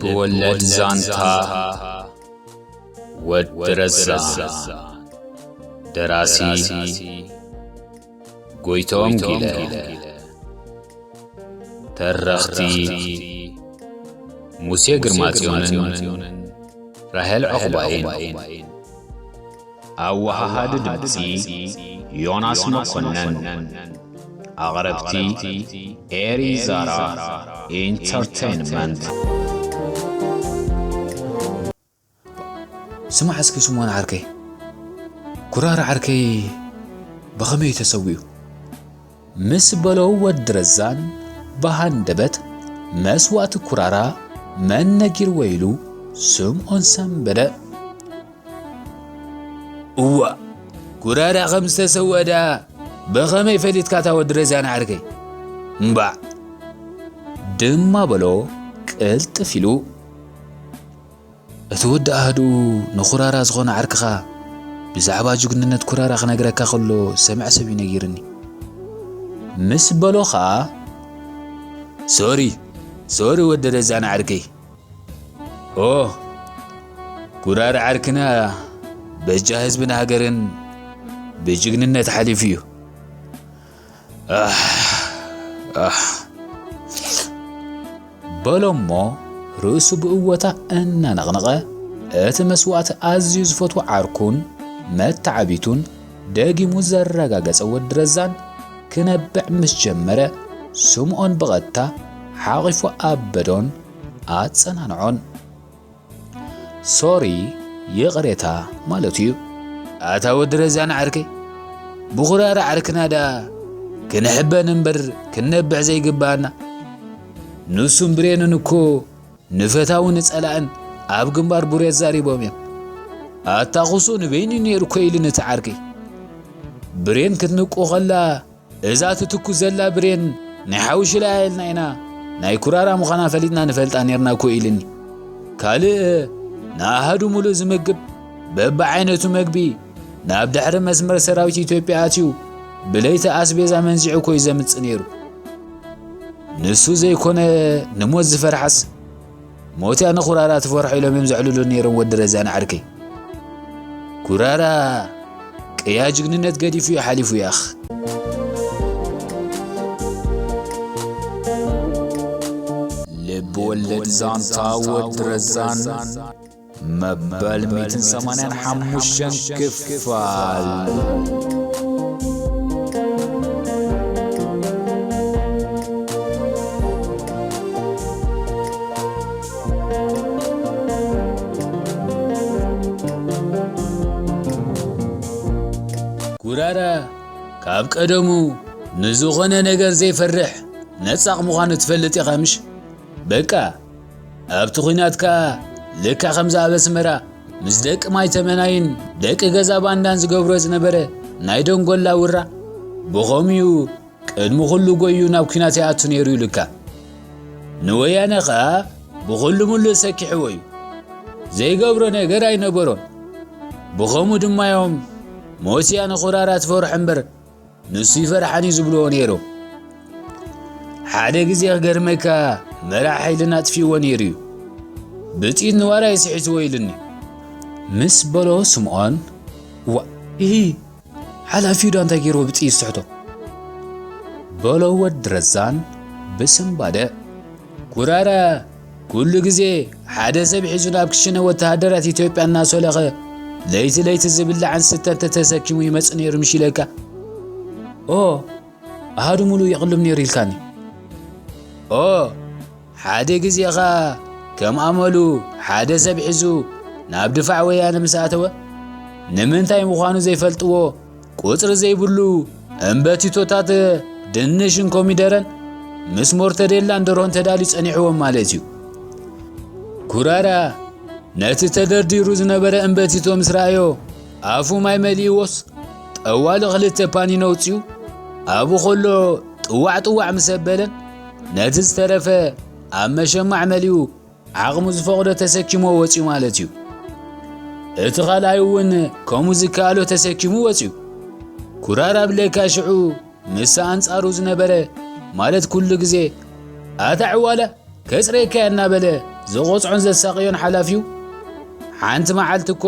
ልብ ወለድ ዛንታ ወዲ ረዛን። ደራሲ ጎይቶም ጊለ። ተረኽቲ ሙሴ ግርማጽዮንን ራሄል ዑቕባይን። ኣወሃሃዲ ድምጺ ዮናስ መኮነን። ኣቕረብቲ ኤሪ ዛራ ኢንተርቴይንመንት። ስማዕ እስኪ ስምኦን ዓርከይ፣ ኩራራ ዓርከይ ብኸመይ እዩ ተሰዊኡ? ምስ በሎ ወዲ ረዛን ብሃንደበት መስዋእቲ ኩራራ መን ነጊርዎ ኢሉ ስምኦን ሰንበደ። እዋእ፣ ኩራራ ከም ዝተሰወኣ ደኣ ብኸመይ ፈሊጥካ እታ ወዲ ረዛን ዓርከይ? እምባዕ፣ ድማ በሎ ቅልጥፍ ኢሉ። እቲ ወዲ ኣህዱ ንኩራራ ዝኾነ ዓርክኻ ብዛዕባ ጅግንነት ኩራራ ክነግረካ ከሎ ዝሰምዐ ሰብ እዩ ነጊርኒ። ምስ በሎ ኸኣ፣ ሶሪ፣ ሶሪ ወዲ ረዛን ዓርከይ። ኦ፣ ኩራራ ዓርክና በጃ ህዝብን ሃገርን ብጅግንነት ሓሊፉ እዩ። ኣሕ፣ ኣሕ። በሎ እሞ ርእሱ ብእወታ እናነቕነቐ፣ እቲ መስዋእቲ ኣዝዩ ዝፈትዎ ዓርኩን መተዓቢቱን ደጊሙ ዘረጋገጸ ወዲ ረዛን ክነብዕ ምስ ጀመረ፣ ስምኦን ብቐጥታ ሓቒፉ ኣበዶን ኣጸናንዖን። ሶሪ፣ ይቕሬታ ማለቱ እዩ። ኣታ ወዲ ረዛን ዓርከይ፣ ብኹራራ ዓርክና ደኣ ክንሕበን እምበር ክንነብዕ ዘይግብኣና። ንሱን ብሬንን እኮ ንፈታዊ ንጸላእን ኣብ ግንባር ቡሬ ኣዛሪቦም እዮም። ኣታ ኩሱ ንበይኑ ነይሩ እኮ ኢሉኒ እቲ ዓርከይ። ብሬን ክትንቁ ከላ እዛ ትትኩስ ዘላ ብሬን ናይ ሓዊ ሽላ ኢልና ኢና ናይ ኩራራ ምዃና ፈሊጥና ንፈልጣ ኔርና እኮ ኢልኒ። ካልእ ንኣሃዱ ሙሉእ ዝምግብ በብዓይነቱ መግቢ ናብ ድሕሪ መስመር ሰራዊት ኢትዮጵያ ኣትዩ ብለይቲ ኣስቤዛ መንዚዑ እኮ እዩ ዘምጽእ ኔሩ። ንሱ ዘይኮነ ንሞት ዝፈርሓስ ሞት እያ ንኩራራ ትፈርሖ ኢሎም እዮም ዘዕልሉ ነይሮም ወዲ ረዛን ዓርከይ። ኩራራ ቅያ ጅግንነት ገዲፉ እዩ ሓሊፉ ያኽ። ልብ ወለድ ዛንታ ወዲ ረዛን መበል ሚእትን ሰማንያን ሓሙሽተን ክፋል። ኩራራ ካብ ቀደሙ ንዝኾነ ነገር ዘይፈርሕ ነጻቕ ምዃኑ ትፈልጥ ኢኻ ምሽ? በቃ ኣብቲ ኲናት ከኣ ልክዕ ከምዚ ኣብ ኣስመራ ምስ ደቂ ማይ ተመናይን ደቂ ገዛ ባንዳን ዝገብሮ ዝነበረ ናይ ደንጎላ ውራ ብኸምኡ ቅድሚ ኩሉ ጎዩ ናብ ኲናት ይኣቱ ነይሩ ኢሉካ። ንወያነ ኸኣ ብኹሉ ምሉእ ሰኪሕዎ እዩ። ዘይገብሮ ነገር ኣይነበሮን። ብኸምኡ ድማ እዮም ሞት እያ ንኹራራ ትፈርሖ እምበር ንሱ ይፈርሓን እዩ ዝብልዎ ነይሮም። ሓደ ግዜ ክገርመካ መራሕ ሓይልና ኣጥፊእዎ ነይሩ እዩ። ብጥይት ንዋራ እዩ ስሒትዎ ኢሉኒ። ምስ በሎ ስምዖን፣ ዋ፣ ኢሂ፣ ሓላፊ ዶ እንታይ ገይርዎ ብጥይት ዝስሕቶ? በሎ ወዲ ረዛን ብስንባደ። ኩራራ ኩሉ ግዜ ሓደ ሰብ ሒዙ ናብ ክሽነ ወተሃደራት ኢትዮጵያ እናሰለኸ ለይቲ ለይቲ ዝብላዕን ስተን ተተሰኪሙ ይመጽእ ነይሩ ምሽ ኢለካ። ኦ፣ ኣሃዱ ሙሉ የቕልብ ነይሩ ኢልካኒ። ኦ፣ ሓደ ግዜ ኸኣ ከም ኣመሉ ሓደ ሰብ ሒዙ ናብ ድፋዕ ወያነ ምስ ኣተወ፣ ንምንታይ ምዃኑ ዘይፈልጥዎ ቁጽሪ ዘይብሉ እምበቲቶታት ድንሽን ኮሚደረን ምስ ሞርተዴላን ደርሆን ተዳልዩ ጸኒሕዎም ማለት እዩ። ኩራራ ነቲ ተደርዲሩ ዝነበረ እምበቲቶ ምስ ረኣዮ ኣፉ ማይ መሊእዎስ ጠዋሊ ክልተ ፓኒኖ ኣውጺኡ ኣብኡ ከሎ ጥዋዕ ጥዋዕ ምስ ኣበለን ነቲ ዝተረፈ ኣብ መሸማዕ መሊኡ ዓቕሙ ዝፈቕዶ ተሰኪምዎ ወጺኡ ማለት እዩ። እቲ ካልኣይ እውን ከምኡ ዝከኣሎ ተሰኪሙ ወጺኡ። ኩራር ኣብለካ ሽዑ ምስ ኣንጻሩ ዝነበረ ማለት ኩሉ ግዜ ኣታ ዕዋላ ከጽረየካ እያ እናበለ ዝቖጽዖን ዘሳቕዮን ሓላፊኡ፣ ሓንቲ መዓልቲ እኮ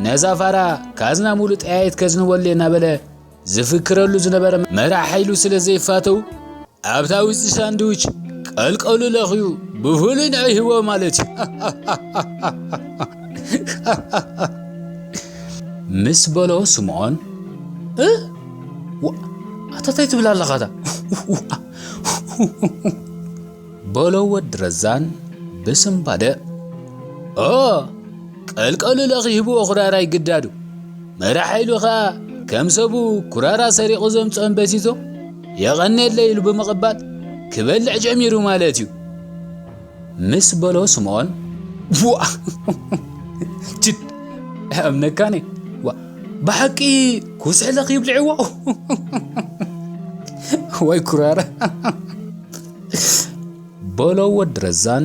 ነዛ ፋራ ካዝና ሙሉእ ጠያይት ከዝንበሉ እናበለ ዝፍክረሉ ዝነበረ መራሕ ሓይሉ ስለ ዘይፋተው፣ ኣብታ ውጽ ሳንድዊች ቀልቀሉ ለኽዩ ብፍሉይ ንዕይ ህቦ ማለት እዩ። ምስ በሎ ስምዖን፣ "እ? ዋ፣ ኣታ እንታይ ትብል ኣለኻ እታ?" በሎ ወዲ ረዛን ብስንባደ። "ኦ፣ ቀልቀሉ ለኺ ህብዎ ኩራራይ ግዳዱ። መራሕ ሓይሉ ኸኣ ከም ሰቡ ኩራራ ሰሪቑ ዘምጽኦን በቲቶ፣ የቐኔለይ" ኢሉ ብምቕባል ክበልዕ ጀሚሩ ማለት እዩ። ምስ በሎ ስምዖን፣ "ዋ! ችድ! ኣምነካኒ! ዋ! ብሓቂ ኩስሒ ለኺ ይብልዕዎ!" ወይ ኩራራ! በሎ ወዲ ረዛን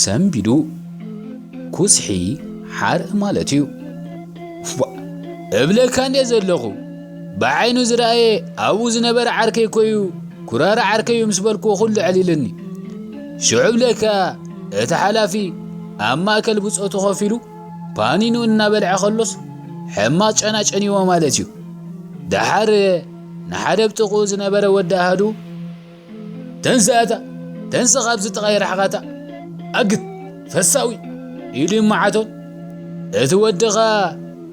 ሰንቢዱ። ኩስሒ ሓርኢ ማለት እዩ። "ዋ! እብለካ እንዴ ዘለኹ፣ ብዓይኑ ዝረኣየ ኣብኡ ዝነበረ ዓርከይ እኮ እዩ፣ ኩራራ ዓርከይ እዩ ምስ በልክዎ ኩሉ ዕሊልኒ። ሽዑ እብለካ እቲ ሓላፊ ኣብ ማእከል ብጾቱ ኮፍ ኢሉ ፓኒኑ እናበልዐ ከሎስ ሕማቕ ጨና ጨንይዎ ማለት እዩ። ደሓር ንሓደ ብጥቕኡ ዝነበረ ወዲ ኣሃዱ፣ 'ተንስኣታ፣ ተንስ ካብዚ ጥቓ ይርሓቓታ፣ ኣግት፣ ፈሳዊ!' ኢሉ ይመዓቶን፣ እቲ ወዲ ኸኣ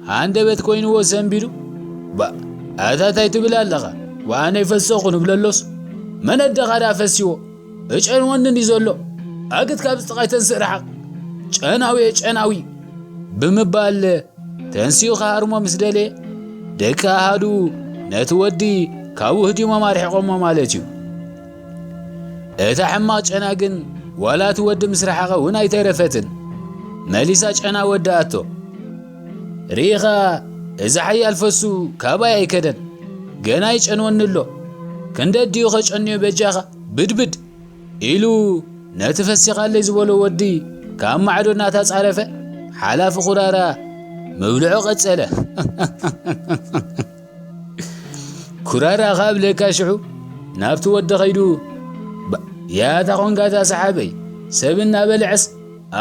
ሃንደበት ኮይንዎ ሰንቢዱ፣ 'ባ፣ ኣታ እንታይ ትብል ኣለኻ? ወኣነ ይፈሰኹ' ንብለሎስ፣ 'መን ኣደኻ ደኣ ፈሲዎ? እጨንወንን እዩ ዘሎ። ኣግት ካብዚ ጥቓይ ተንስእ ርሓቕ። ጨናዊ እየ፣ ጨናዊ!' ብምባል ተንሲኡ ክሃርሞ ምስ ደለየ፣ ደቂ ኣሃዱ ነቲ ወዲ ካብኡ ህዲሞም ኣርሒቖሞ ማለት እዩ። እታ ሕማቕ ጨና ግን ዋላ እቲ ወዲ ምስ ረሓቐ እውን ኣይተረፈትን። መሊሳ ጨና ወድኣቶ። ርኢኻ፣ እዚ ሓያል ፈሱ ካባይ ኣይከደን። ገና ይጨንወኒ ኣሎ። ክንደ ድዩ ከጨንዮ በጃኻ? ብድብድ! ኢሉ ነቲ ፈሲኻለይ ዝበሎ ወዲ ካብ ማዕዶ እናተጻረፈ፣ ሓላፊ ኩራራ ምብልዑ ቀጸለ። ኩራራ ካብ ለካ ሽዑ ናብቲ ወዲ ኸይዱ፣ "ባ-፣ ያታ ኾንጋታ ሰሓበይ፣ ሰብ እናበልዐስ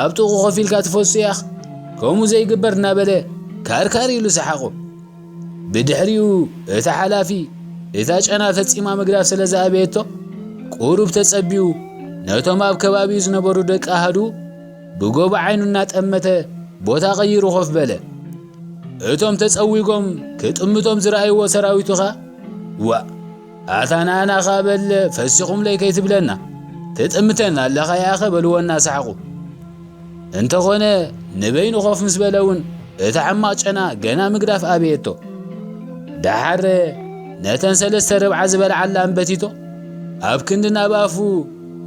ኣብ ጥቑ ኮፍ ኢልካ ትፈሱ ያኽ፣ ከምኡ ዘይግበር" እናበለ ካርካር ኢሉ ሰሓቑ። ብድሕሪኡ እታ ሓላፊ እታ ጨና ፈጺማ ምግዳፍ ስለ ዝኣበየቶ፣ ቁሩብ ተጸቢዩ ነቶም ኣብ ከባቢኡ ዝነበሩ ደቂ ኣሃዱ ብጎቦ ዓይኑ እናጠመተ ቦታ ቀይሩ ኮፍ በለ። እቶም ተጸዊጎም ክጥምቶም ዝረኣይዎ ሰራዊቱ ኸኣ፣ "ዋእ፣ ኣታ ንኣና ኸኣ በል ፈሲኹምለይ ከይትብለና፣ ትጥምተና ኣለኻ ያኸ?" በልዎ እናሰሓቑ። እንተኾነ ንበይኑ ኮፍ ምስ በለ እውን እታ ሕማቕ ጨና ገና ምግዳፍ ኣበየቶ። ደሓር ነተን ሰለስተ ርብዓ ዝበልዓላ ኣንበቲቶ ኣብ ክንዲ ናብ ኣፉ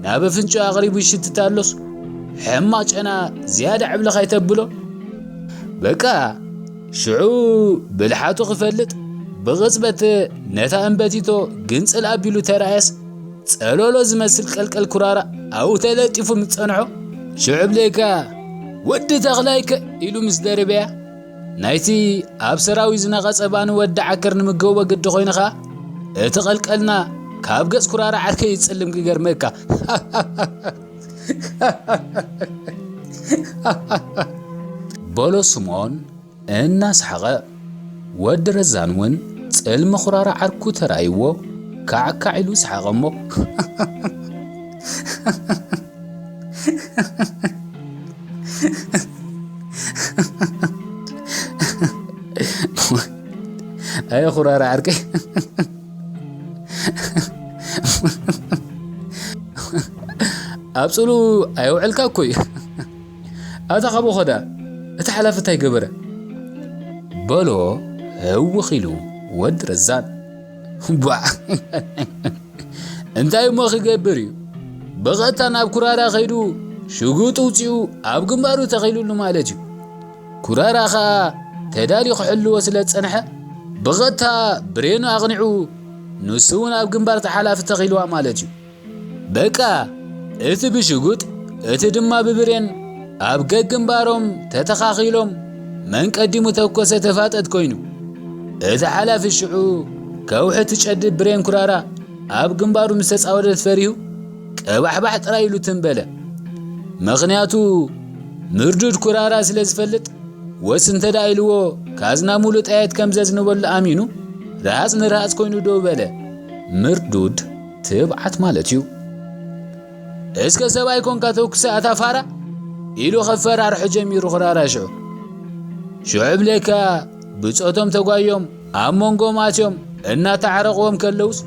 ናብ ኣፍንጫኡ ኣቕሪቡ ይሽትት ኣሎስ፣ ሕማቕ ጨና ዝያዳ ዕብልኻ ኣይተብሎ። በቃ ሽዑ ብልሓቱ ክፈልጥ ብቕጽበት ነታ ኣንበቲቶ ግንጽል ኣቢሉ ተራእየስ፣ ጸሎሎ ዝመስል ቀልቀል ኩራራ ኣብኡ ተለጢፉ ምስ ጸንሖ፣ ሽዑ ብለካ፣ "ወዲ ተኽላይከ?" ኢሉ ምስ ደርበያ፣ ናይቲ ኣብ ሰራዊት ዝነቐጸ ባኒ ወዲ ዓከር ንምገቦ ግዲ ኮይኑ ኸኣ፣ እቲ ቀልቀልና ካብ ገጽ ኩራራ ዓርከይ ይጽልም ክገርመካ። በሎ ስምዖን እናሰሓቐ። ወዲ ረዛን እውን ጽልሚ ኩራራ ዓርኩ ተራእይዎ፣ ካዕካዕ ኢሉ ሰሓቐ እሞ፣ "ኣየ ኩራራ ዓርከይ፣ ኣብ ጽሉ ኣየውዕልካ እኮ እዩ። ኣታ ካብ ኸዳ እቲ ሓላፊ እንታይ ገበረ?" በሎ ህውኽ ኢሉ ወዲ ረዛን። "ባዕ! እንታይ እሞ ክገብር እዩ? ብቐጥታ ናብ ኩራራ ከይዱ ሽጉጥ ውጺኡ ኣብ ግንባሩ ተኺሉሉ ማለት እዩ። ኩራራ ኸኣ ተዳልዩ ክሕልዎ ስለ ዝጸንሐ፣ ብቐጥታ ብሬኑ ኣቕኒዑ ንሱ እውን ኣብ ግንባር እቲ ሓላፊ ተኺልዋ ማለት እዩ። በቃ እቲ ብሽጉጥ እቲ ድማ ብብሬን ኣብ ገግንባሮም ተተኻኺሎም፣ መን ቀዲሙ ተኮሰ ተፋጠጥ ኮይኑ፣ እቲ ሓላፊ ሽዑ ከውሒ ትጨድድ ብሬን ኩራራ ኣብ ግንባሩ ምስ ተጻወደት ፈሪሁ ቀባሕባሕ ጥራይ ኢሉ ትም በለ። ምኽንያቱ ምርዱድ ኩራራ ስለ ዝፈልጥ፣ ወስ እንተ ደኣ ኢልዎ፣ ካዝና ሙሉእ ጠያይት ከም ዘዝንበሉ ኣሚኑ፣ ርሃጽ ንርሃጽ ኮይኑ ደው በለ። ምርዱድ ትብዓት ማለት እዩ። "እስከ ሰብኣይ ኮንካ ተኩሰ ኣታ ፋራ?" ኢሉ ከፈራርሖ ጀሚሩ ኩራራ ሽዑ። ሽዑ ብለካ ብጾቶም ተጓዮም ኣብ መንጎም ኣትዮም እናተዓረቕዎም ከለውስ፣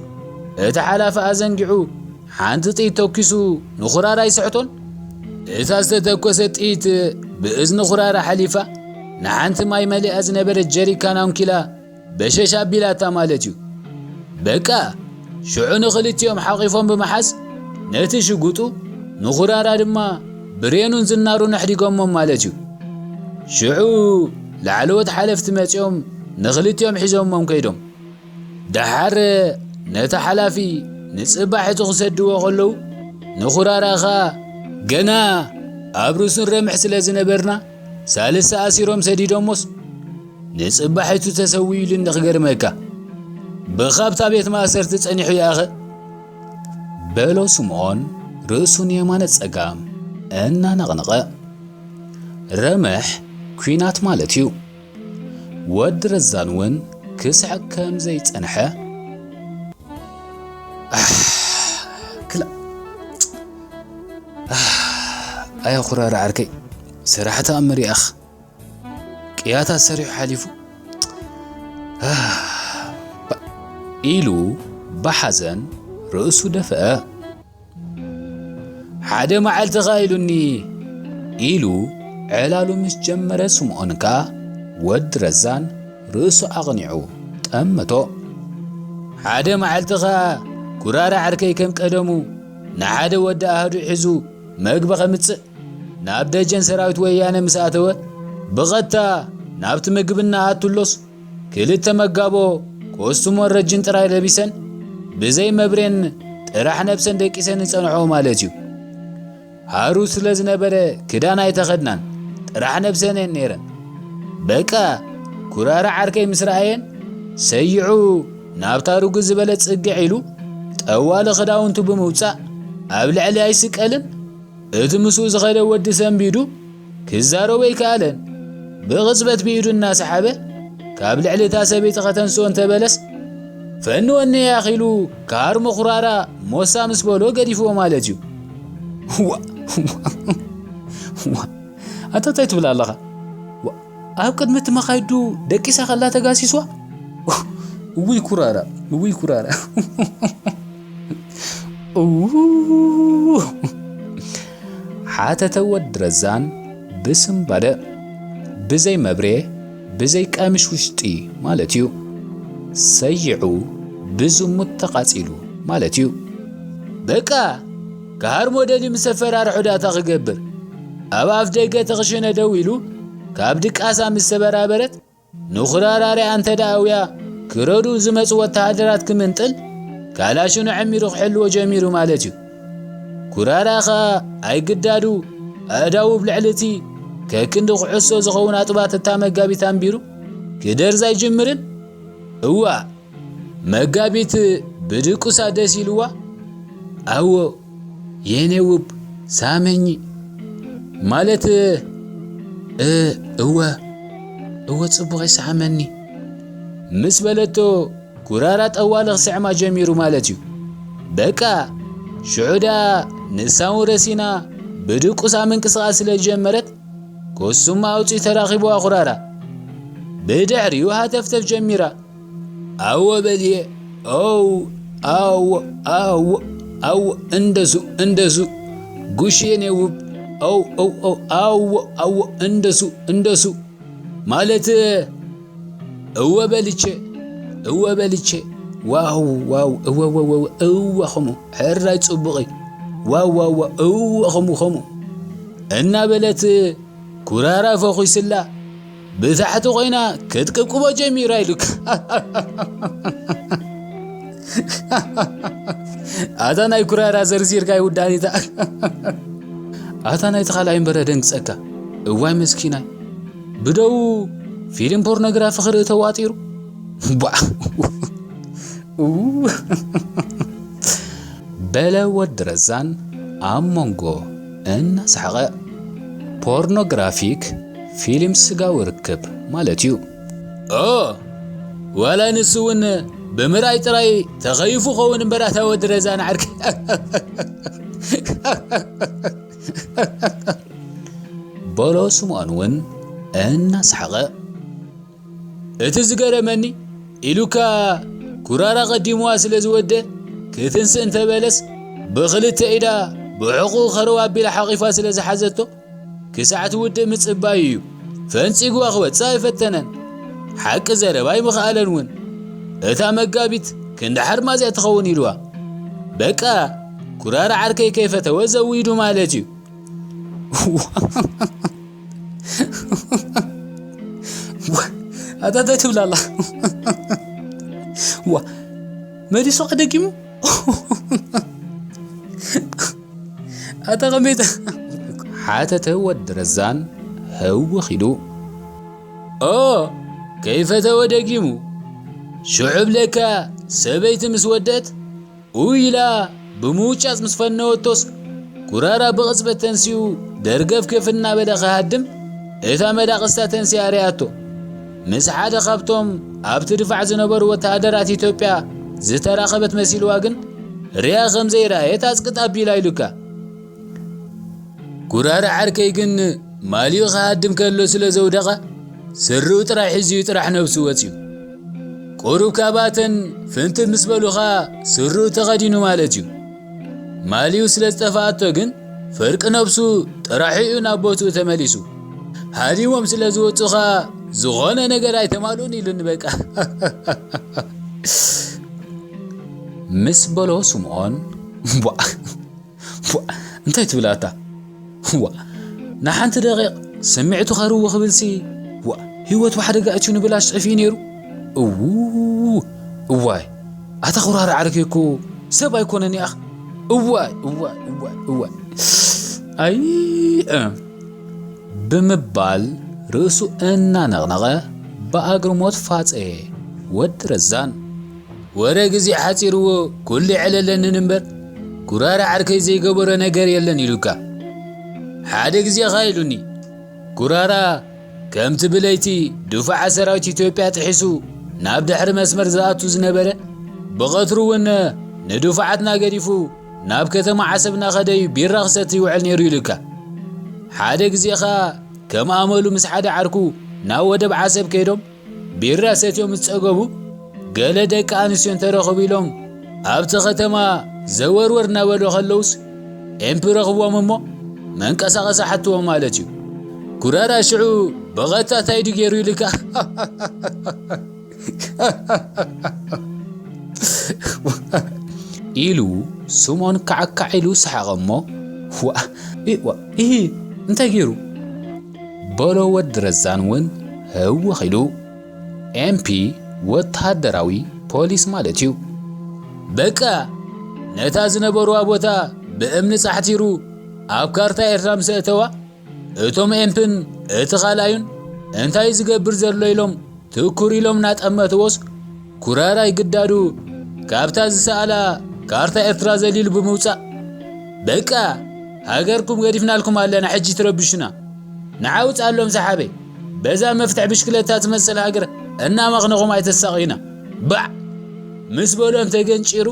እቲ ሓላፊ ኣዘንጊዑ ሓንቲ ጥይት ተኩሱ ንኹራራ ይስሕቶን። እታ ዝተተኮሰት ጥይት ብእዝኒ ኩራራ ሓሊፋ፣ ንሓንቲ ማይ መሊኣ ዝነበረት ጀሪካን ኣንኪላ በሸሽ ኣቢላታ ማለት እዩ። በቃ ሽዑ ንኽልቲኦም ሓቒፎም ብምሓዝ፣ ነቲ ሽጉጡ ንኹራራ ድማ ብሬኑን ዝናሩን ኣሕዲጎሞም ማለት እዩ። ሽዑ ላዕለዎት ሓለፍቲ መጺኦም ንኽልቲኦም ሒዞሞም ከይዶም። ደሓር ነቲ ሓላፊ ንጽባሒቱ ክሰድዎ ከለዉ፣ ንኹራራ ኸኣ ገና ኣብ ርእሱን ረምሕ ስለ ዝነበርና፣ ሳልስቲ ኣሲሮም ሰዲዶሞስ፣ ንጽባሒቱ ተሰዊኡ ኢሉኒ ክገርመካ። ብኻብታ ቤት ማእሰርቲ ጸኒሑ ይኣኸ፣ በሎ ስምዖን ርእሱ ንየማነ ጸጋም እናነቕነቐ። ረምሕ ኲናት ማለት እዩ። ወዲ ረዛን እውን ክስሕቕ ከም ዘይጸንሐ፣ ኣህ፣ ክላ-፣ ኣህ፣ ኣያ ኩራራ ዓርከይ፣ ስራሕ ተኣምር ይኣኽ። ቅያታት ሰሪሑ ሓሊፉ፣ ኣህ፣ ባ-፣ ኢሉ ብሓዘን ርእሱ ደፍአ። "ሓደ መዓልቲ ኸኣ ኢሉኒ" ኢሉ ዕላሉ ምስ ጀመረ፣ ስምዖን ከኣ ወዲ ረዛን ርእሱ ኣቕኒዑ ጠመቶ። "ሓደ መዓልቲ ኸኣ ኩራራ ዓርከይ ከም ቀደሙ ንሓደ ወዲ ኣሃዱ ሒዙ መግቢ ከምጽእ ናብ ደጀን ሰራዊት ወያነ ምስ ኣተወ፣ ብቐጥታ ናብቲ ምግብና ኣቱሎስ፣ ክልተ መጋቦ ኮስቱሞን ረጅን ጥራይ ለቢሰን፣ ብዘይ መብሬን ጥራሕ ነብሰን ደቂሰን ይጸንሖ ማለት እዩ። ሃሩ ስለ ዝነበረ ክዳን ኣይተኸድናን፣ ጥራሕ ነብሰን እየን ነይረን። በቃ ኩራራ ዓርከይ ምስ ረኣየን፣ ሰይዑ ናብታ ርጉዝ ዝበለ ጽግዕ ኢሉ፣ ጠዋሊ ክዳውንቱ ብምውጻእ፣ ኣብ ልዕሊ ኣይስቀልን፣ እቲ ምስኡ ዝኸደ ወዲ ሰንቢዱ ክዛረቦ ኣይከኣለን። ብቕጽበት ብኢዱ እናሰሓበ ካብ ልዕሊ እታ ሰበይቲ ከተንስኦ እንተበለስ፣ ፈንወኒ ያኺሉ ክሃርሞ ኩራራ ሞሳ ምስ በሎ ገዲፍዎ ማለት እዩ። ዋ፣ ዋ፣ ዋ፣ ኣታ እንታይ ትብል ኣለኻ? ዋ፣ ኣብ ቅድሚ እቲ መኻይዱ ደቂሳ ከላ ተጋሲስዋ? እውይ ኩራራ፣ እውይ ኩራራ። እው። ሓተተ ወዲ ረዛን ብስምባደ። ብዘይ መብሬ፣ ብዘይ ቀምሽ ውሽጢ ማለት እዩ። ሰይዑ ብዝሙት ተቓጺሉ ማለት እዩ። በቃ፣ ክሃርሞ ደልዩ ምስ ኣፈራርሖ ዳታ ክገብር፣ ኣብ ኣፍ ደገ ተኽሽነ ደው ኢሉ፣ ካብ ድቃሳ ምስ ተበራበረት፣ ንኹራራ ሪኣ እንተ ደኣ ኣውያ፣ ክረዱ ዝመጹ ወተሃደራት ክምንጥል፣ ካላሽኑ ዐሚሩ ክሕልዎ ጀሚሩ ማለት እዩ። ኩራራ ኸኣ ኣይግዳዱ፣ ኣእዳዉ ኣብ ልዕሊ እቲ ከክንዲ ኩዕሶ ዝኸውን ኣጥባት እታ መጋቢት ኣንቢሩ ክደርዝ ኣይጅምርን። እዋእ! መጋቢት ብድቁሳ ደስ ኢልዋ፣ "ኣዎ፣ የኔ ውብ፣ ሳመኝ" ማለት፣ እ፣ እወ፣ እወ፣ ጽቡቕ ይስሓመኒ ምስ በለቶ፣ ኩራራ ጠዋሊ ክስዕማ ጀሚሩ ማለት እዩ። በቃ፣ ሽዑ ደኣ ንሳ እውን ረሲና ብድቁሳ ምንቅስቓስ ስለ ዝጀመረት፣ ኮሱማ ኣውጺኡ ተራኺብዋ ኩራራ። ብድሕሪኡ ሃተፍተፍ ጀሚራ። ኣወ በልየ፣ ኦው፣ ኣወ፣ ኣወ፣ ኣወ፣ እንደሱ፣ እንደሱ፣ ጉሽ የኔ ውብ፣ ኦው፣ ኦው፣ ኦው፣ ኣወ፣ ኣወ፣ እንደሱ፣ እንደሱ፣ ማለት፣ እወ በልቼ፣ እወ በልቼ፣ ዋው፣ ዋው፣ እወ፣ እወ፣ እወ፣ እወ፣ ኸሙ፣ ሕራይ ጽቡቕ፣ ዋው፣ ዋው፣ ዋው፣ እወ፣ ኸሙ፣ ኸሙ፣ እናበለት፣ ኩራራ ፈኹስላ ብታሕቲ ኮይና ክትቅብቅቦ ጀሚራ ኢሉክ። ኣታ ናይ ኩራራ ዘርዚርካ ይውዳኒታ። ኣታ ናይቲ ካልኣይ እምበረ ደንግጸካ። እዋይ መስኪናይ። ብደው ፊልም ፖርኖግራፊ ክርኢ ተዋጢሩ። ቧዕ። ኡ። በለ ወዲ ረዛን ኣብ መንጎ እናሰሓቐ። ፖርኖግራፊክ ፊልም ስጋዊ ርክብ ማለት እዩ። ኦ፣ ዋላ ንሱ እውን ብምርኣይ ጥራይ ተኸይፉ ኸውን እምበር፣ ኣታ ወዲ ረዛን ዓርኪ። በሎ ስምዖን እውን እናሰሓቐ። እቲ ዝገረመኒ፣ ኢሉካ ኩራራ ቀዲምዋ ስለ ዝወደ ክትንስእ እንተበለስ፣ ብኽልተ ኢዳ ብሕቑ ኸረው ኣቢላ ሓቒፋ ስለ ዝሓዘቶ፣ ክሳዕ ትውድእ ምጽባዩ እዩ። ፈንጺግዋ ክወጽእ ኣይፈተነን። ሓቂ ዘረባ ኣይምኽኣለን እውን። እታ መጋቢት ክንድሓር ማዝያ ትኸውን ኢልዋ። በቃ፣ ኩራራ ዓርከይ ከይፈተወ ዘዊዱ ማለት እዩ። ዋ፣ ኣታ እንታይ ትብል ኣላ? ዋ፣ መሊሱ ደጊሙ? ኣታ ከመይ ተ-፣ ሓተተ ወዲ ረዛን ህውኽ ኢሉ። ኦ፣ ከይፈተወ ደጊሙ። ሽዑ ብለካ ሰበይቲ ምስ ወደት፣ ኡይ ኢላ ብምውጫጽ ምስ ፈነወቶስ፣ ኩራራ ብቕጽበት ተንሲኡ ደርገፍ ከፍ እናበለ ክሃድም፣ እታ መዳቕስታ ተንሲኣ ርእያቶ። ምስ ሓደ ካብቶም ኣብቲ ድፋዕ ዝነበሩ ወተሃደራት ኢትዮጵያ ዝተራኸበት መሲልዋ ግን፣ ርእያ ከም ዘይረኣየት ኣጽቅጥ ኣቢላ ኢሉካ። ኩራራ ዓርከይ ግን ማልዩ ክሃድም ከሎ ስለ ዘውደቐ፣ ስርኡ ጥራይ ሒዙ እዩ ጥራሕ ነብሱ ወጺኡ። ቁሩብ ካባተን ፍንትት ምስ በሉ ኸኣ ስርኡ ተኸዲኑ ማለት እዩ። ማልዩ ስለ ዝጠፍኣቶ ግን ፍርቂ ነብሱ ጥራሑ እዩ ናብ ቦትኡ ተመሊሱ። ሃዲሞም ስለ ዝወጹ ኸኣ ዝኾነ ነገር ኣይተማልኡን ኢሉኒ በቃ። ምስ በሎ ስምዖን፣ ቧእ፣ ቧእ፣ እንታይ ትብል ኣታ? ዋ፣ ንሓንቲ ደቂቕ ስምዒቱ ከርዊ ክብልሲ፣ ዋ፣ ህይወቱ ሓደጋ እትዩ ንብል ኣስዕፍ እዩ ነይሩ። እዉ፣ እዋይ፣ ኣታ ኩራራ ዓርከይ እኮ ሰብ ኣይኮነን ይኣኽ። እዋይ፣ እዋይ፣ እዋይ፣ እዋይ። ኣይ፣ እ፣ ብምባል ርእሱ እናነቕነቐ ብኣግርሞት ፋጸየ። ወዲ ረዛን፣ ወረ ግዜ ሓጺርዎ ኩሉ ይዕለለንን እምበር፣ ኩራራ ዓርከይ ዘይገበሮ ነገር የለን ኢሉካ። ሓደ ግዜ ኸኣ ኢሉኒ፣ ኩራራ ከምቲ ብለይቲ ድፋዓ ሰራዊት ኢትዮጵያ ጥሒሱ ናብ ድሕሪ መስመር ዝኣቱ ዝነበረ፣ ብቐትሩ እውን ንድፋዓትና ገዲፉ ናብ ከተማ ዓሰብ እናኸደ እዩ ቢራ ክሰቲ ይውዕል ነይሩ ኢሉካ። ሓደ ግዜ ኸኣ ከም ኣመሉ ምስ ሓደ ዓርኩ ናብ ወደብ ዓሰብ ከይዶም ቢራ ሰትዮም ምስ ጸገቡ፣ ገለ ደቂ ኣንስትዮ እንተረኸቡ ኢሎም ኣብቲ ከተማ ዘወርወር እናበሉ ከለውስ፣ ኤምፒ ረኽብዎም እሞ መንቀሳቐሲ ሓትዎም ማለት እዩ። ኩራራ ሽዑ ብቐጥታ እንታይ ድዩ ገይሩ ኢልካ? ኢሉ ስምኦን ካዕካዕ ኢሉ ሰሓቐ እሞ፣ ዋ፣ ኢ-፣ ዋ፣ ኢሂ፣ እንታይ ገይሩ? በሎ ወዲ ረዛን እውን ህውኽ ኢሉ። ኤምፒ ወተሃደራዊ ፖሊስ ማለት እዩ። በቃ፣ ነታ ዝነበርዋ ቦታ ብእምኒ ጻሕቲሩ ኣብ ካርታ ኤርትራ ምስ ኣእተዋ፣ እቶም ኤምፕን እቲ ካልኣዩን እንታይ ዝገብር ዘሎ ኢሎም ትኩር ኢሎም እናጠመትዎስ፣ ኩራራይ ግዳዱ ካብታ ዝሰኣላ ካርታ ኤርትራ ዘሊሉ ብምውጻእ፣ በቃ፣ ሃገርኩም ገዲፍናልኩም ኣለና፣ ሕጂ ትረብሹና። ንዓ ውጻሎም ሰሓበይ። በዛ መፍትሕ ብሽክለታ ትመስል ሃገር እናመኽነኹም ኣይተሳቕዩና። ባዕ! ምስ በሎም ተገንጪሩ፣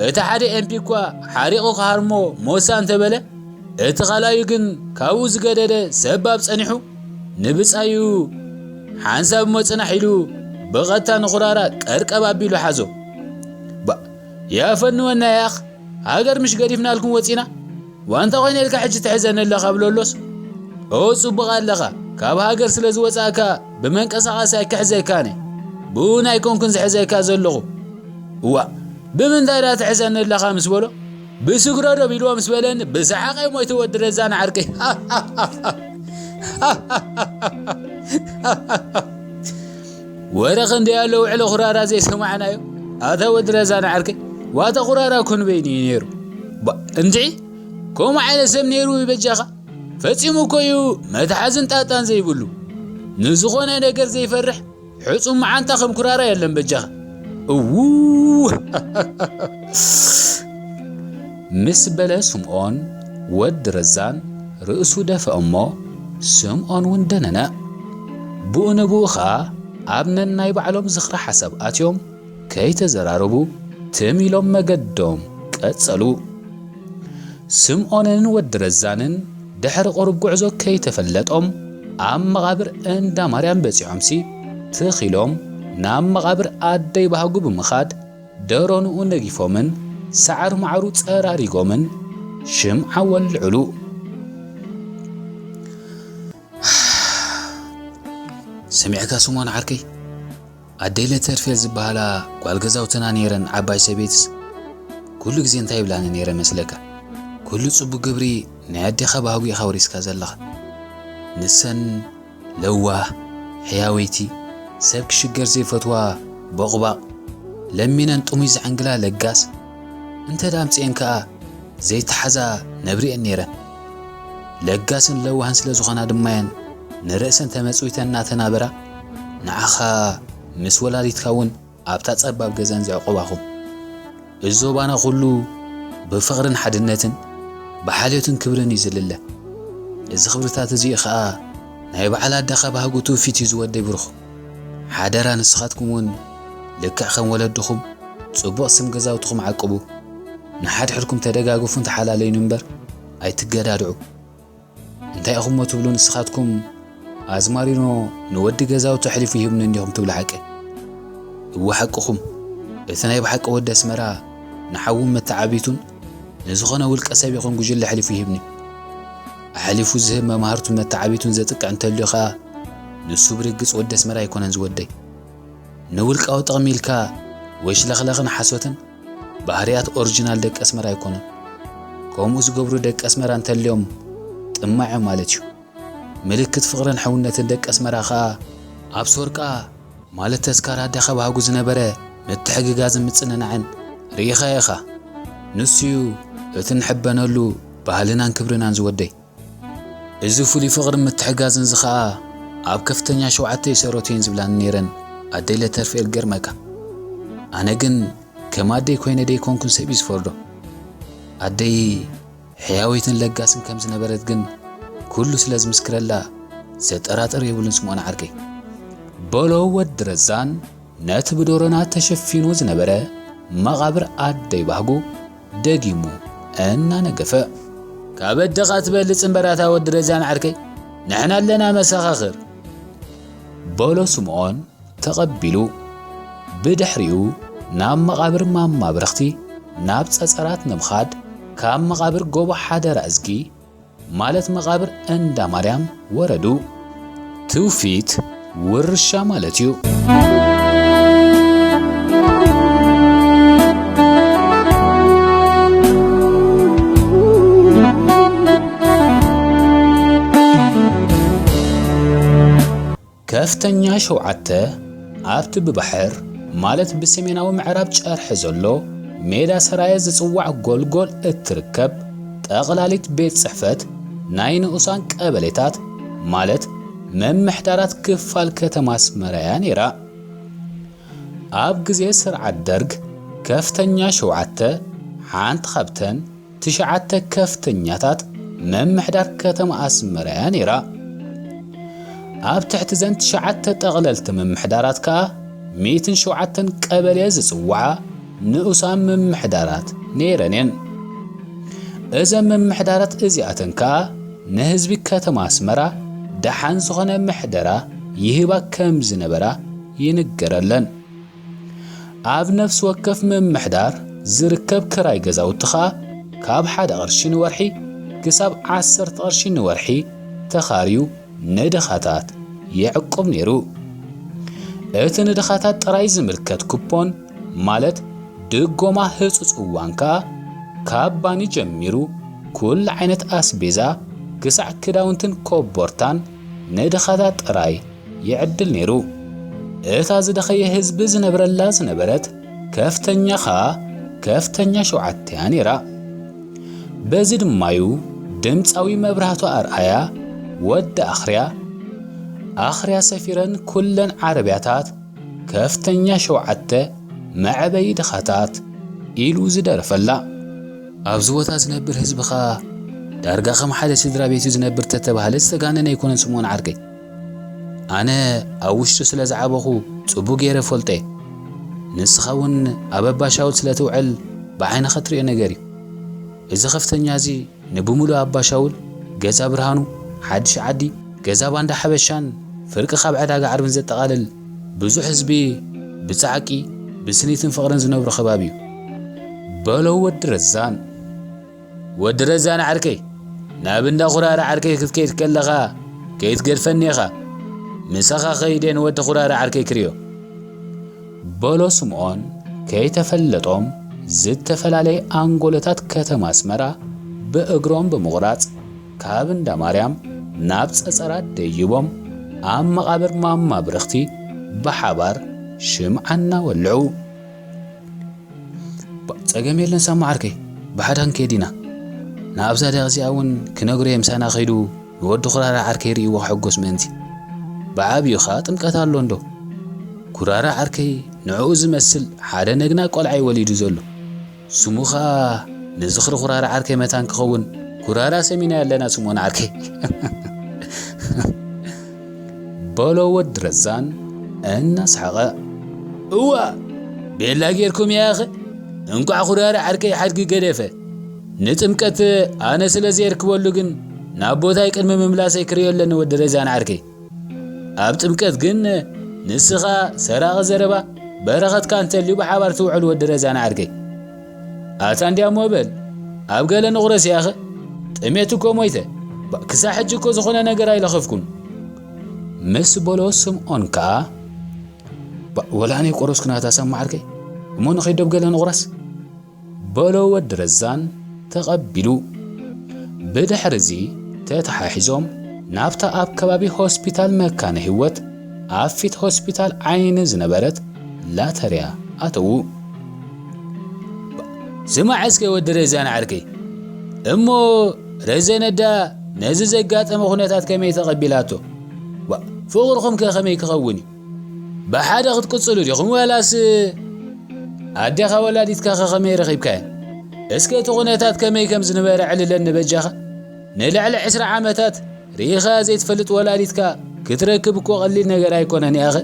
እቲ ሓደ ኤምፒ እኳ ሓሪቑ ክሃርሞ ሞሳ እንተበለ፣ እቲ ካልኣዩ ግን ካብኡ ዝገደደ ሰባብ ጸኒሑ፣ ንብጻዩ ሓንሳብ እሞ ጽናሕ ኢሉ ብቐጥታ ንኹራራ ቀርቀብ ኣቢሉ ሓዞ። ባ-፣ ያፈንወና ያኽ፣ ሃገር ምሽ ገዲፍናልኩም ወጺና? ዋንታ ኮይነ ኢልካ ሕጂ ትሕዘኒ ኣለኻ ብለሎስ? ኦ፣ ጽቡቕ ኣለኻ። ካብ ሃገር ስለ ዝወጻእካ ብመንቀሳቐሲ ኣይክሕዘካን እየ። ብእውን ኣይኮንኩን ዝሕዘካ ዘለኹ። እዋ፣ ብምንታይ ደኣ ትሕዘኒ ኣለኻ ምስ በሎ፣ ብስግረዶ ቢልዎ ምስ በለኒ፣ ብሰሓቐ ሞይተ ወዲ ረዛን ዓርከይ። ወረ ክንደይ ኣሎ ውዕሎ ኹራራ ዘይሰማዕናዮ? ኣታ ወዲ ረዛን ዓርከይ፣ ዋታ ኹራራ እኮ ንበይኑ እዩ ነይሩ። ባ-፣ እንድዒ፣ ከምኡ ዓይነት ሰብ ነይሩ እዩ በጃኻ? ፈጺሙ እኮ እዩ መትሓዝን ጣጣን ዘይብሉ። ንዝኾነ ነገር ዘይፈርሕ ሕጹም መዓንጣ ከም ኩራራ የለን በጃኻ። እዉ! ምስ በለ ስምኦን ወዲ ረዛን ርእሱ ደፍአ እሞ፣ ስምዖን እውን ደነነ። ብኡ ንብኡ ኸኣ ኣብ ነናይ ባዕሎም ዝኽሪ ሓሳብ ኣትዮም፣ ከይተዘራረቡ ትም ኢሎም መገዶም ቀጸሉ። ስምዖንን ወዲ ረዛንን ድሕሪ ቁሩብ ጉዕዞ ከይተፈለጦም፣ ኣብ መቓብር እንዳ ማርያም በጺሖምሲ፣ ትኽ ኢሎም ናብ መቓብር ኣደይ ባህጉ ብምኻድ፣ ደሮንኡ ነጊፎምን ሳዕሪ ማዕሩ ጸራሪጎምን ሽምዓ ወልዕሉ። ሰሚዕካ ስምዖን ዓርከይ? ኣደይ ለተርፌል ዝበሃላ ጓል ገዛውትና ነይረን ዓባይ ሰበይትስ፣ ኩሉ ግዜ እንታይ ይብላኒ ነይረ መስለካ? "ኩሉ ጽቡቕ ግብሪ ናይ ኣዴኻ ባህጉ ኢኻ ወሪስካ ዘለኻ። ንሰን ለዋህ፣ ሕያወይቲ፣ ሰብ ክሽገር ዘይፈትዋ ቦቕባቕ፣ ለሚነን ጥሙይ ዘዐንግላ ለጋስ፣ እንተ ደኣ ኣምጺኤን ከኣ ዘይተሓዛ ነብሪኤን ነይረን። ለጋስን ለዋህን ስለ ዝኾና ድማ እየን ንርእሰን ተመጽዊተን እናተናበራ፣ ንዓኻ ምስ ወላዲትካ እውን ኣብታ ጸባብ ገዛን ዘዕቆባኹም። እዚ ዞባና ኩሉ ብፍቕርን ሓድነትን ብሓልዮትን ክብርን እዩ ዝልለ። እዚ ክብርታት እዚ ኸኣ ናይ በዓል ኣደኻ ባህጉ ትውፊት እዩ ዝወደይ ብሩኽ። ሓደራ ንስኻትኩም እውን ልክዕ ከም ወለድኹም ጽቡቕ ስም ገዛውትኹም ዓቅቡ። ንሓድሕድኩም ተደጋግፉን ተሓላለዩን እምበር ኣይትገዳድዑ። እንታይ ኢኹምሞ ትብሉ ንስኻትኩም? ኣዝማሪኖ ንወዲ ገዛውቲ ኣሕሊፉ ይህብኒ እንዲኹም ትብሉ ሓቂ?" እወ ሓቅኹም። እቲ ናይ ብሓቂ ወዲ ኣስመራ ንሓውን መተዓቢቱን ንዝኾነ ውልቀ ሰብ ይኹን ጉጅለ ኣሕሊፉ ይህብኒ። ኣሕሊፉ ዝህብ መማህርቱን መተዓቢቱን ዘጥቅዕ እንተልዩ ኸኣ ንሱ ብርግጽ ወዲ ኣስመራ ኣይኮነን ዝወደይ። ንውልቃዊ ጥቕሚ ኢልካ ወይ ሽለኽለኽን ሓሶትን ባህርያት ኦሪጂናል ደቂ ኣስመራ ኣይኮኑን። ከምኡ ዝገብሩ ደቂ ኣስመራ እንተልዮም ጥማዕ እዮም ማለት እዩ። ምልክት ፍቕርን ሕውነትን ደቂ ኣስመራ ኸኣ ኣብ ሶርቃ ማለት ተስካር ኣዴኻ ባህጉ ዝነበረ ምትሕግጋዝን ምጽንናዕን ርኢኻ ኢኻ። ንሱ እዩ እቲ ንሕበነሉ ባህልናን ክብርናን ዝወደይ። እዚ ፍሉይ ፍቕርን ምትሕጋዝን እዚ ኸኣ ኣብ ከፍተኛ ሸውዓተ ይሰረቱ እየን ዝብላኒ ነይረን ኣደይ ለተርፌል ገርመካ። ኣነ ግን ከም ኣደይ ኮይነ ደይኮንኩን ሰብ እዩ ዝፈርዶ። ኣደይ ሕያወይትን ለጋስን ከም ዝነበረት ግን ኩሉ ስለ ዝምስክረላ ዘጠራጥር የብሉን ስምኦን ዓርከይ። በሎ ወዲ ረዛን ነቲ ብዶሮና ተሸፊኑ ዝነበረ መቓብር ኣደይ ባህጉ ደጊሙ እናነገፈ። "ካብ ኣደኻ ትበልጽ እምበር ኣታ ወዲ ረዛን ዓርከይ፣ ንሕና ኣለና መሰኻኽር" በሎ ስምኦን ተቐቢሉ። ብድሕሪኡ ናብ መቓብር ማማ ብርኽቲ ናብ ጸጸራት ንምኻድ ካብ መቓብር ጎቦ ሓደራ እዝጊ ማለት መቓብር እንዳ ማርያም ወረዱ። ትውፊት ውርሻ ማለት እዩ። ከፍተኛ ሸውዓተ ኣብቲ ብባሕር ማለት ብሰሜናዊ ምዕራብ ጨርሒ ዘሎ ሜዳ ሰራየ ዝጽዋዕ ጎልጎል እትርከብ ጠቕላሊት ቤት ጽሕፈት ናይ ንኡሳን ቀበሌታት ማለት መምሕዳራት ክፋል ከተማ ኣስመራ እያ ነይራ። ኣብ ግዜ ስርዓት ደርግ ከፍተኛ ሸውዓተ ሓንቲ ካብተን ትሽዓተ ከፍተኛታት ምምሕዳር ከተማ ኣስመራ እያ ነይራ። ኣብ ትሕቲ ዘን ትሽዓተ ጠቕለልቲ ምምሕዳራት ከኣ ሚእትን ሸውዓተን ቀበሌ ዝጽውዓ ንኡሳን ምምሕዳራት ነይረን እየን። እዘን ምምሕዳራት እዚኣተን ከኣ ንህዝቢ ከተማ ኣስመራ ደሓን ዝኾነ ምሕደራ ይህባ ከም ዝነበራ ይንገረለን። ኣብ ነፍሲ ወከፍ ምምሕዳር ዝርከብ ክራይ ገዛውቲ ኸኣ ካብ ሓደ ቅርሺ ንወርሒ ክሳብ ዓሰርተ ቅርሺ ንወርሒ ተኻርዩ ንድኻታት ይዕቁብ ነይሩ። እቲ ንድኻታት ጥራይ ዝምልከት ኩፖን ማለት ድጎማ ህጹጽ እዋን ከኣ ካብ ባኒ ጀሚሩ ኩሉ ዓይነት ኣስቤዛ ክሳዕ ክዳውንትን ኮቦርታን ንድኻታት ጥራይ ይዕድል ነይሩ። እታ ዝደኸየ ህዝቢ ዝነብረላ ዝነበረት ከፍተኛ ኸኣ ከፍተኛ ሸውዓተ እያ ነይራ። በዚ ድማዩ ድምፃዊ መብራህቱ ኣርኣያ ወዲ ኣኽርያ፣ ኣኽርያ ሰፊረን ኩለን ዓረብያታት ከፍተኛ ሸውዓተ መዕበዪ ድኻታት ኢሉ ዝደረፈላ። ኣብዚ ቦታ ዝነብር ህዝቢ ኸኣ ዳርጋ ከም ሓደ ስድራ ቤት እዩ ዝነብር ተተባህለ ዝተጋነነ ኣይኮነን ስምኦን ዓርከይ። ኣነ ኣብ ውሽጡ ስለ ዝዓበኹ ጽቡቕ ገይረ እፈልጦ እየ። ንስኻ እውን ኣብ ኣባሻውል ስለ ትውዕል ብዓይንኻ ትሪኦ ነገር እዩ። እዚ ከፍተኛ እዚ ንብምሉእ ኣባሻውል፣ ገዛ ብርሃኑ፣ ሓድሽ ዓዲ፣ ገዛ ባንዳ ሓበሻን ፍርቂ ካብ ዕዳጋ ዓርብን ዘጠቓልል ብዙሕ ህዝቢ ብጻዕቂ፣ ብስኒትን ፍቕርን ዝነብሮ ከባቢ እዩ። በሎ ወዲ ረዛን። ወዲ ረዛን ዓርከይ፣ ናብ እንዳ ኩራራ ዓርከይ ክትከይድ ከለኻ ከይትገድፈኒ ኢኻ። ምሳኻ ከይደ ንወዲ ኩራራ ዓርከይ ክርእዮ። በሎ ስምኦን ከይተፈለጦም ዝተፈላለየ ኣንጎሎታት ከተማ ኣስመራ ብእግሮም ብምቑራጽ ካብ እንዳ ማርያም ናብ ጸጸራት ደይቦም ኣብ መቓብር ማማ ብርኽቲ ብሓባር ሽምዓ እናወልዑ። ጸገም የለን ሳማ ዓርከይ፣ ብሓዳ ክንከይድ ኢና። ንኣብዛ ደቕ እዚኣ እውን ክነግሮ እየ ምሳና ከይዱ ንወዲ ኩራራ ዓርከይ ርእይዎ ክሕጎስ ምእንቲ። ብዓብዩ ኸኣ ጥምቀት ኣሎ እንዶ? ኩራራ ዓርከይ ንዕኡ ዝመስል ሓደ ነግና ቆልዓ እዩ ወሊዱ ዘሎ። ስሙ ኸኣ ንዝኽሪ ኩራራ ዓርከይ መታን ክኸውን ኩራራ ሰሚና ኣለና ስምኦን ዓርከይ። በሎ ወዲ ረዛን እናሰሓቐ። እዋ ቤላ ጌርኩም ያኸ? እንቋዕ ኩራራ ዓርከይ ሓድጊ ገደፈ። ንጥምቀት ኣነ ስለ ዘየርክበሉ ግን ናብ ቦታይ ቅድሚ ምምላሰይ ክርእዮ ኣለኒ ወዲ ረዛን ዓርከይ። ኣብ ጥምቀት ግን ንስኻ ሰራቒ ዘረባ በረኸትካ እንተልዩ ብሓባር ትውዕል ወዲ ረዛን ዓርከይ። ኣታ እንድያ እሞ በል ኣብ ገለ ንቑረስ ያኸ? ጥሜት እኮ ሞይተ። ባ-፣ ክሳብ ሕጂ እኮ ዝኾነ ነገር ኣይለኸፍኩን። ምስ በሎ ስምዖን ከኣ፣ ባ-፣ ወላ ኣነ ይቆረስኩ ናታ ሳማ ዓርከይ። እሞ ንኸይድ ዶብ ገለ ንቑረስ? በሎ ወዲ ረዛን ተቐቢሉ። ብድሕርዚ ተተሓሒዞም ናብታ ኣብ ከባቢ ሆስፒታል መካነ ህይወት ኣብ ፊት ሆስፒታል ዓይኒ ዝነበረት ላተርያ ኣተዉ። ስማዕ እስከ ወዲ ረዛን ዓርከይ፣ እሞ ረዘነዳ ነዚ ዘጋጠመ ኩነታት ከመይ ተቐቢላቶ? ዋ፣ ፍቕርኹም ከ ከመይ ክኸውን እዩ? ብሓደ ክትቅጽሉ ዲኹም ዋላስ ኣዴኻ ወላዲትካ ከ ከመይ ረኺብካየን? እስከ እቲ ኩነታት ከመይ ከም ዝነበረ ዕልለኒ በጃኻ። ንልዕሊ ዕስራ ዓመታት ርኢኻ ዘይትፈልጥ ወላዲትካ ክትረክብ እኮ ቀሊል ነገር ኣይኮነን ያኸ።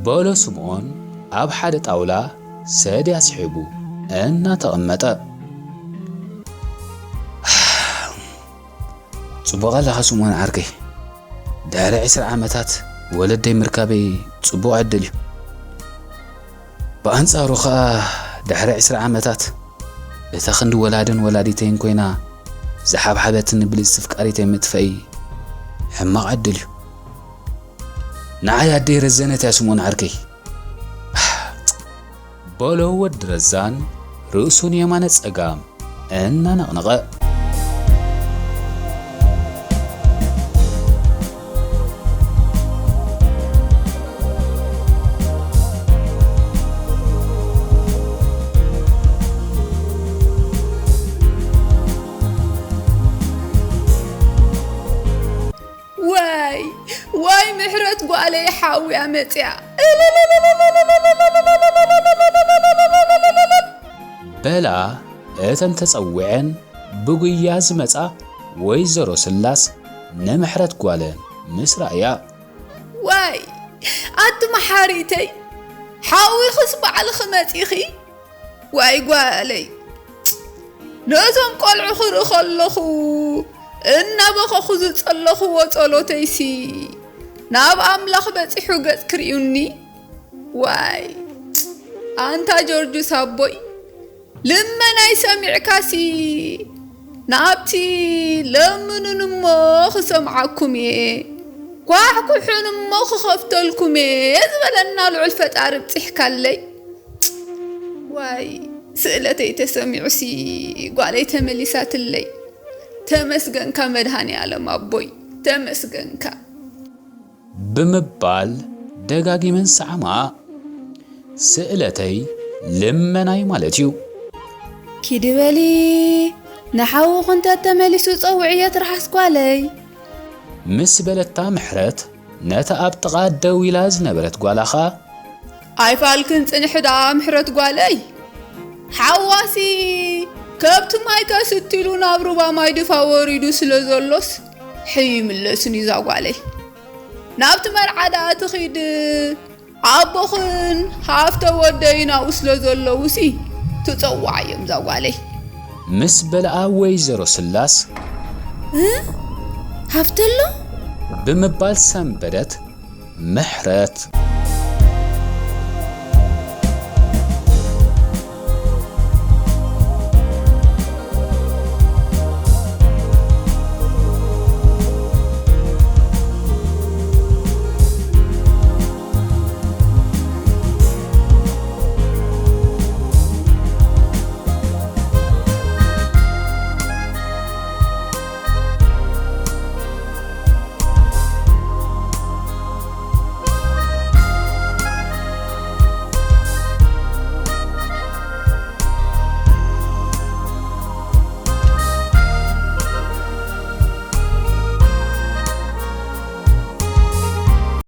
በሎ ስምዖን ኣብ ሓደ ጣውላ ሰድያ ስሒቡ እናተቐመጠ። ጽቡቕ ኣለኻ ስምኦን ዓርከይ። ድሕሪ ዕስራ ዓመታት ወለደይ ምርካበይ ጽቡቕ ዕድል እዩ። ብኣንጻሩ ኸኣ ድሕሪ ዕስራ ዓመታት እታ ክንዲ ወላድን ወላዲተይን ኮይና ዝሓብሓበትኒ ብልጽቲ ፍቃሪተይ ምጥፈይ ሕማቕ ዕድል እዩ። ንዓይ ኣደይ ረዘነት እያ ስምኦን ዓርከይ። በሎ ወዲ ረዛን ርእሱ ንየማነ ጸጋም እናነቕነቐ። ዋይ ዋይ ምሕረት ጓለይ ሓውያ መጽያ። በላ እተን ተጸዊዐን ብጉያ ዝመጻ ወይዘሮ ስላስ ንምሕረት ጓለን ምስ ረኣያ። ዋይ ኣቲ መሓሪተይ ሓዊኽስ ባዕልኺ መጺኺ። ዋይ ጓለይ፣ ነዞም ቆልዑ ክርኢ ከለኹ እናበኸኹ ዝጸለኽዎ ጸሎተይሲ ናብ ኣምላኽ በጺሑ ገጽ ክርእዩኒ። ዋይ ኣንታ ጆርጁስ ኣቦይ፣ ልመናይ ሰሚዕካሲ ናብቲ ለምኑን እሞ ክሰምዓኩም እየ፣ ኳሕኩሑን እሞ ክኸፍተልኩም እየ ዝበለና ልዑል ፈጣሪ ብጺሕካለይ። ዋይ ስእለተይ ተሰሚዑሲ ጓለይ ተመሊሳትለይ። ተመስገንካ መድሃኔ ዓለም ኣቦይ፣ ተመስገንካ። ብምባል ደጋጊመን ሰዓማ። ስእለተይ ልመናይ ማለት እዩ። ኪዲ በሊ ንሓውኺ እንተ ተመሊሱ ጸውዕዮ ትርሓስ ጓለይ። ምስ በለታ ምሕረት ነታ ኣብ ጥቓ ደው ኢላ ዝነበረት ጓላ ኸኣ ኣይፋልክን ጽንሒ ደኣ ምሕረት ጓለይ። ሓዋሲ ከብቲ ማይ ከስት ኢሉ ናብ ሩባ ማይ ድፋ ወሪዱ ስለ ዘሎስ ሕዩ ይምለስን እዩ ዛጓለይ። ናብቲ መርዓ ደኣ ትኺድ፣ ኣቦኽን ሃፍተ ወደይ ናብኡ ስለ ዘለዉሲ ትጸውዓ እዮም ዛጓለይ። ምስ በልኣ ወይዘሮ ስላስ እ? ሃፍተሎ? ብምባል ሰንበደት ምሕረት